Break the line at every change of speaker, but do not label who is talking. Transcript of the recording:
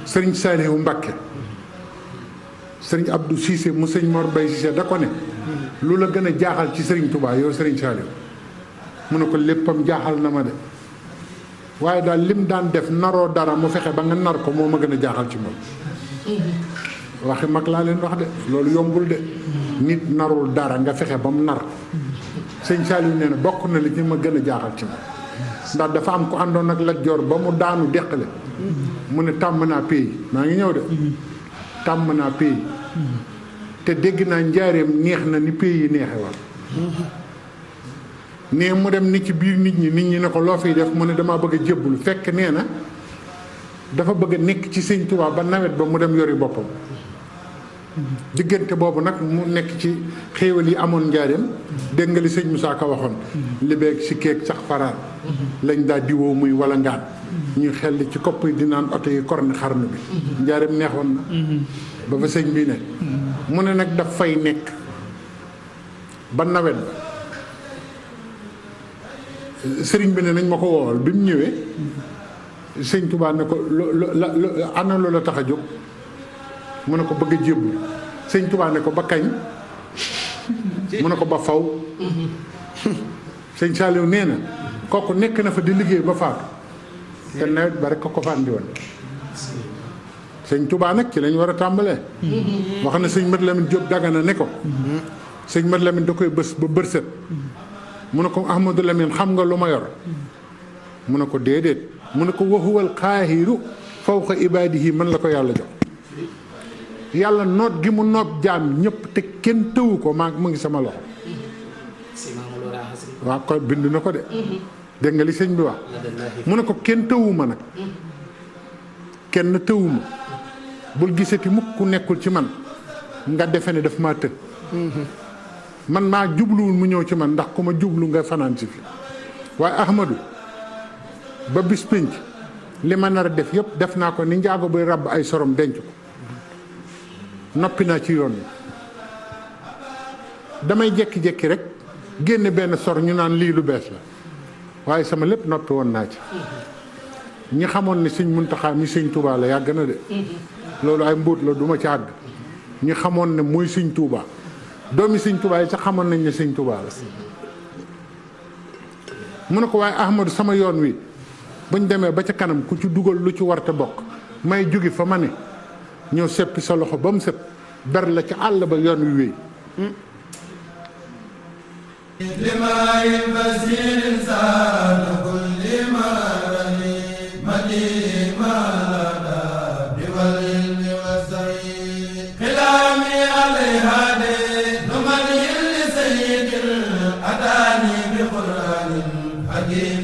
sëriñ Saalihu Mbàkke sëriñ Abdou Cissé mu sëñ Mor Bay Cissé da ko ne lu la gën a jaaxal ci sëriñ Touba yow sëriñ Saalihu mu ne ko léppam jaaxal na ma de waaye daal lim daan def naroo dara mu fexe ba nga nar ko moo ma gën a jaaxal ci moom waxi mag laa leen wax de loolu yombul de nit narul dara nga fexe ba mu nar sëñ Saalihu nee na bokk na li ci ma gën a jaaxal ci moom ndax dafa am ko àndoon ak Lat Joor ba mu daanu deqale mu ne tàmm naa pays maa ngi ñëw de tàmm naa pays te dégg naa njaareem neex na ni pays yi neexe war nee mu dem ni ci biir nit ñi ne ko loo fiy def mu ne damaa bëgg a jébbalu fekk nee na dafa bëgg a nekk ci sëñ Tuubaa ba nawet ba mu dem yori boppam diggante boobu nag mu nekk ci xéewal yi amoon njaareem dégg nga li sëñ Moussa Ka waxoon li beeg si keeg sax faraan lañ daa diwoo muy wala ngaan ñuy xel ci kopp yi di naan oto yi korne xarnu bi njaareem neexoon na ba fa sëñ bi ne mu ne nag daf fay nekk ba nawet ba sëriñ bi ne nañ ma ko woowal bi mu ñëwee sëñ Tuubaa ne ko ana loola tax a jóg mu ne ko bëgg a jébbu sëñ Tuubaa ne ko ba kañ mu ne ko ba faw sëñ Saaliw nee na kooku nekk na fa di liggéey ba faatu te nawet ba rek ko fa andi woon sëñ Tuubaa nag ci lañ war a tàmbalee wax na sëñ Mat Lamin Jóob Dagana ne ko sëñ Mat Lamin da koy bës ba bërset mu ne ko Ahmadou Lamine xam nga lu ma yor mu ne ko déedéet mu ne ko waxuwal xaahiru fawqa ibaadihi man la ko yàlla jox yàlla noot gi mu noot jaam ñëpp te kenn tëwu ko maa mu ngi sama loxo waaw ko bind na ko de dégg nga li sëñ bi wax mu ne ko kenn tëwuma nag kenn tëwuma bul gisati mukk ku nekkul ci man nga defe ne daf maa të man maa jubluwul mu ñëw ci man ndax ku ma jublu nga fanaan si fi waaye Ahmadou ba bis pénc li ma nar a def yëpp def naa ko ni njaago buy ràbb ay sorom denc ko noppi naa ci yoon wi damay jekki-jekki rek génne benn sor ñu naan lii lu bees la waaye sama lépp noppi woon naa ci ñi xamoon ne sëñ Muntaxa mi sëñ Tuubaa la yàgg na de loolu ay mbóot la duma ci àgg ñi xamoon ne muy sëñ Tuubaa doomi sëñ Tuubaa yi sax xamoon nañ ne sëñ Tuubaa la mu ne ko waaye Ahmadou sama yoon wi buñ demee ba ca kanam ku ci dugal lu ci warte bokk may jóge fa ma ne ñëw seppi sa loxo ba mu sëpp ber la ci àll ba yoon wi wéy
حكيم